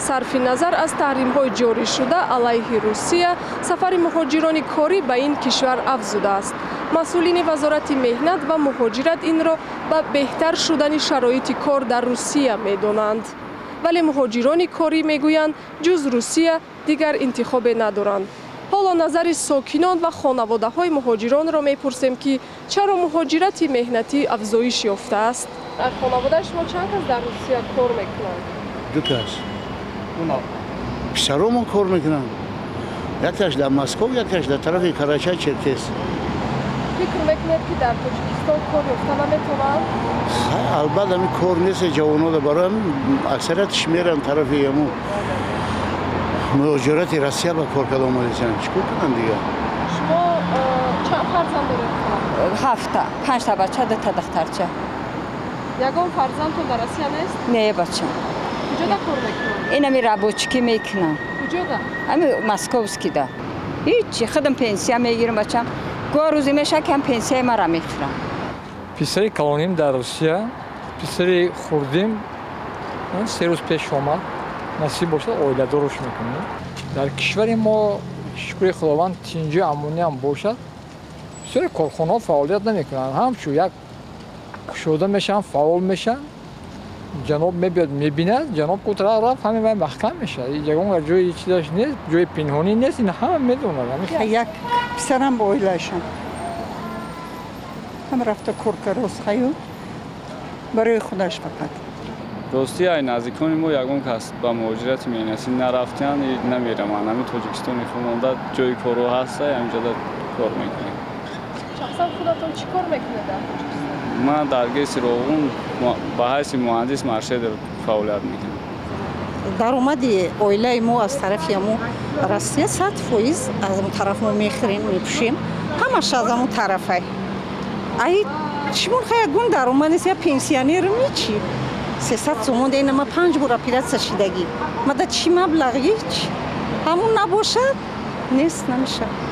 Сарфи назар аз таҳримҳои ҷорӣшуда алайҳи Русия, сафари муҳоҷирони корӣ ба ин кишвар афзудааст. Масъулини Вазорати меҳнат ва муҳоҷират инро ба беҳтар шудани шароити кор дар Русия медонанд. Вале муҳоҷирони корӣ мегӯянд, ҷуз Русия дигар интихобе надоранд. Ҳоло назари сокинон ва хонаводаҳои муҳоҷиронро мепурсем, ки чаро муҳоҷирати меҳнатӣ афзоиш ёфтааст. Дар хонаводаи шумо чанд кас дар Русия кор мекунанд? Ду кас. Писаромон кор мекунанд. Якташ дар Москов, якташ дар тарафи Карачай Черкес. Фикр мекунед, ки дар Тоҷикистон кор ёфта наметавонанд? Албатта, ҳамин кор нест ҷавонода, барои ҳамин аксариятш меранд тарафи ҳамун муҳоҷирати Россия ба кор карда омадисанд. Чӣ кор кунанд дигар? Шумо чанд фарзанд доред? Ҳафта, панҷта бача, дута духтарча. Ягон фарзандтон дар Россия нест? Не, бача. Куҷода кор мекунанд? Инами рабочий мекунам. Куҷода? Ами московскийда. Ҳичи, худам пенсия мегирам, бачам. Гоҳ рӯзе мешавад, ки ҳам пенсияи мара мехӯрам. Писари калоним дар Русия, писари хурдим 3 рӯз пеш омад. Насиб бошад, оиладоруш мекунем. Дар кишвари мо, шукри Худованд, тинҷу амониам бошад, бисёре корхонаҳо фаъолият намекунанд. Ҳамчун як кушода мешаванд, фаъол мешаванд, ҷаноб мебиёд, мебинад, ҷаноб кутра рафт, ҳамин вай маҳкам мешавад. Ягон ҷои чизаш нест, ҷои пинҳонӣ нест, ин ҳама медонад. Як писарам бо оилаашон ҳам рафта кор карост, хаю барои худаш фақат. Ростӣ, ай наздикони мо ягон кас ба муҳоҷирати меҳнатӣ нарафтиянд, намераванд. Ҳамин Тоҷикистони худмонда ҷои корҳо ҳаста, ҳаминҷода кор мекунем. Шахсан худатон чӣ кор мекунед дар Тоҷикистон? Ман дар ГЭСи Роғун ба ҳайси муҳандис маршрутер фаъолият мекунам. Даромади оилаи мо аз тарафи ҳамун Россия 100%. Аз он тараф мо мехӯрем, мепӯшем, ҳамаш аз ҳамун тарафай. Ай чимон хай ягон даромад нест, я пенсионерам, ҳичи. 300 сомон ина ма панҷ бор оператсия шидагӣ, мада чӣ маблағ? Ҳеч, ҳамун набошад, нест, намешавад.